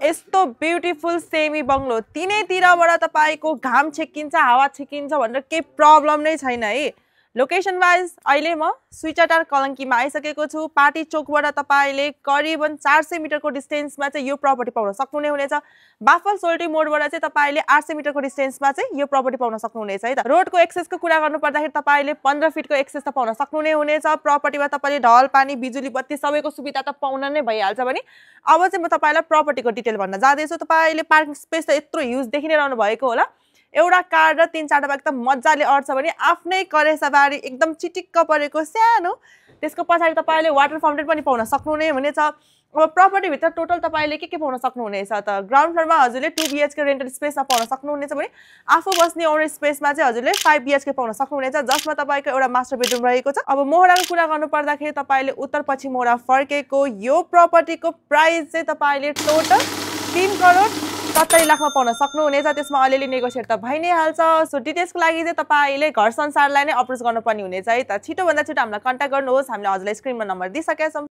यस्तो beautiful semi बङ्गलो तिनैतिरबाट तपाईको घाम छेकिन्छ हावा छेकिन्छ भनेर केही प्रब्लम नै छैन है लोकेसन वाइज अहिले म स्विटाटार कलङ्कीमा आइसकेको छु पार्टी चोकबाट तपाईले करिबन 400 मिटरको डिस्टेन्समा चाहिँ यो प्रपर्टी पाउन सक्नुहुने हुनेछ बाफल सोल्टी मोडबाट चाहिँ तपाईले 800 मिटरको डिस्टेन्समा चाहिँ यो प्रपर्टी पाउन सक्नुहुनेछ है त रोडको एक्सेसको कुरा गर्नु पर्दाखेरि तपाईले 15 फिटको एक्सेस त पाउन सक्नुहुने हुनेछ प्रपर्टीमा तपाईले ढल पानी बिजुली बत्ती सबैको सुविधा त पाउन नै भइहाल्छ भने अब चाहिँ म तपाईलाई प्रपर्टीको डिटेल भन्न जाँदैछु तपाईले पार्किङ स्पेस त यत्रो युज देखि नै रहनु भएको होला एउटा कार र 3-4 बाइक त मज्जाले अड्छ भने आफ्नै करेसाबारी एकदम चिटिक्क परेको सानो त्यसको पछाडी तपाईले वाटर फाउन्टेन पनि पाउन सक्नुहुने हुनेछ अब प्रपर्टी भित्र टोटल तपाईले के पाउन सक्नुहुनेछ त ग्राउन्ड फ्लोरमा हजुरले 2 BHK रेन्टल स्पेसमा पाउन सक्नुहुनेछ भने आफू बस्ने ओनर स्पेसमा चाहिँ हजुरले 5 BHK पाउन सक्नुहुनेछ जसमा तपाईको एउटा मास्टर बेडरुम रहेको छ अब मोहराको कुरा गर्नु पर्दाखेरि तपाईले उत्तर पश्चिम मोहरा फर्केको यो प्रपर्टीको प्राइस चाहिँ तपाईले टोटल 3 करोड 70 लाखमा पाउन सक्नुहुनेछ त्यसमा अलिअलि नेगोसिएट त भइ नै हाल्छ सो डिटेल्सको लागि चाहिँ तपाईले घर संसारलाई नै अप्रोच गर्नुपर्ने हुनेछ है त छिटो भन्दा छिटो हामीलाई कन्ट्याक्ट गर्नुहोस् हामीले हजुरलाई स्क्रिनमा नम्बर दिइसकेका छौं